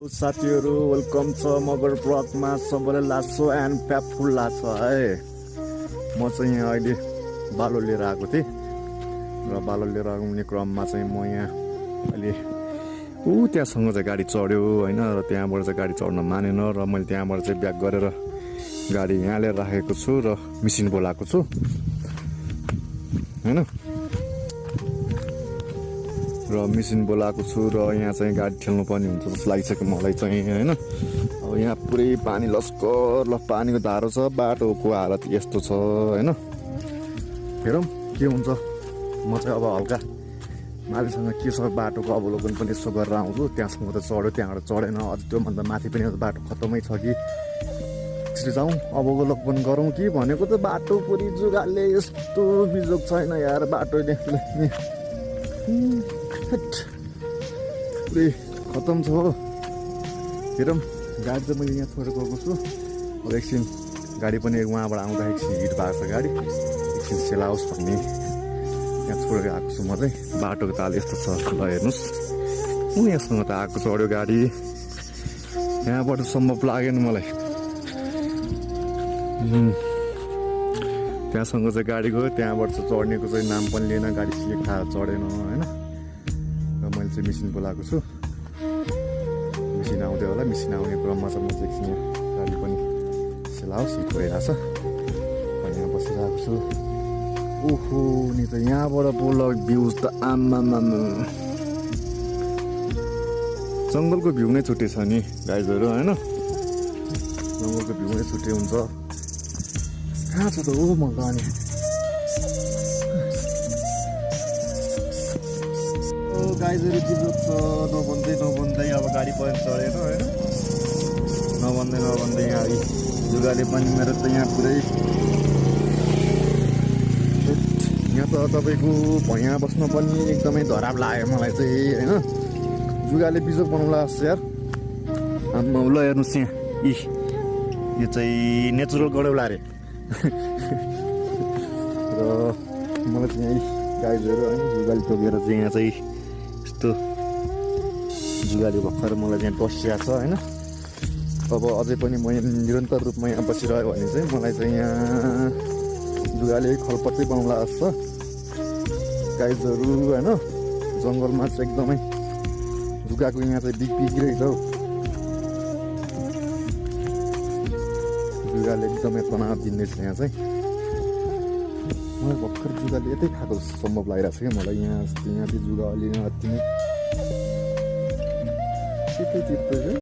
साथीहरू वेलकम छ मगर ब्लगमा सबैलाई लासो एन्ड प्यापफुल लाग्छ है। म चाहिँ यहाँ अहिले बालो लिएर आएको थिएँ र बालो लिएर आउने क्रममा चाहिँ म यहाँ अहिले त्यहाँसँग चाहिँ गाडी चढ्यो होइन, र त्यहाँबाट चाहिँ गाडी चढ्न मानेन र मैले त्यहाँबाट चाहिँ ब्याक गरेर गाडी यहाँ लिएर राखेको छु र मिसिन बोलाएको छु होइन, र मिसिन बोलाएको छु र यहाँ चाहिँ गाडी ठेल्नु पर्ने हुन्छ जस्तो लागिसक्यो मलाई चाहिँ होइन। अब यहाँ पुरै पानी लस्कर पानीको धारो छ, बाटोको हालत यस्तो छ होइन। हेरौँ के हुन्छ। म चाहिँ अब हल्का माथिसँग के छ बाटोको अवलोकन पनि यसो गरेर आउँछु। त्यहाँसम्म त चढ्यो, त्यहाँबाट चढेन, अझ त्योभन्दा माथि पनि बाटो खत्तमै छ कि त्यसरी जाउँ अवलोकन गरौँ कि भनेको त बाटो पुरै जुगाले यस्तो बिजोग छैन यार। बाटोले पुरै खत्तम छ हो। हेरौँ गाडी चाहिँ मैले यहाँ छोडेर गएको छु। अब एकछिन गाडी पनि उहाँबाट आउँदा एकछिन हिट भएको छ गाडी, एकछिन सेलाओस् भन्ने यहाँ छोडेर आएको छु म चाहिँ। बाटोको ताल यस्तो छ ल हेर्नुहोस्। यहाँसँग त आएको चढ्यो गाडी, यहाँबाट सम्भव लागेन मलाई। त्यहाँसँग चाहिँ गाडी गयो, त्यहाँबाट चाहिँ चढ्नेको चाहिँ नाम पनि लिएन, गाडी के थाहा चढेन होइन। र मैले चाहिँ मिसिन बोलाएको छु, मिसिन आउँदै होला। मिसिन आउने क्रममा चाहिँ म चाहिँ एकछिन गाडी पनि सेलाओस् हिट भइरहेछ अनि यहाँ बसिरहेको छु। ओहो नि त यहाँबाट बोल भ्युज त आम्मामा जङ्गलको भ्यू नै छुट्टै छ नि गाइजहरू होइन। जङ्गलको भ्यू नै छुट्टै हुन्छ। कहाँ छ त हो म त अनि गाइजहरू बिजोग छ नभन्दै अब गाडी पनि चढेन होइन। नभन्दै यहाँ लुगाले पनि मेरो त यहाँ पुरै यहाँ त तपाईँको भैया बस्न पनि एकदमै धराब लाग्यो मलाई चाहिँ होइन। जुगाले बिजोग बनाउला जस्तो यार। ल हेर्नुहोस् यहाँ यो चाहिँ नेचुरल गडौला अरे। र मलाई चाहिँ यहीँ गाइजहरू होइन जुगाली टोकेर चाहिँ यहाँ चाहिँ यस्तो जुगाली भर्खर मलाई यहाँ बसिरहेको छ होइन। अब अझै पनि म निरन्तर रूपमा यहाँ बसिरह्यो भने चाहिँ मलाई चाहिँ यहाँ जुगाले खलपट्टै बनाउला जस्तो गाइजहरू होइन। जङ्गलमा चाहिँ एकदमै जुगाको यहाँ चाहिँ बिग्रिरहेछ हौ। जुगाले एकदमै तनाव दिँदैछ यहाँ चाहिँ। मलाई भर्खर जुगाले यतै खाएको सम्भव लागिरहेको छ क्या मलाई। यहाँ चाहिँ जुगा अलि अति नै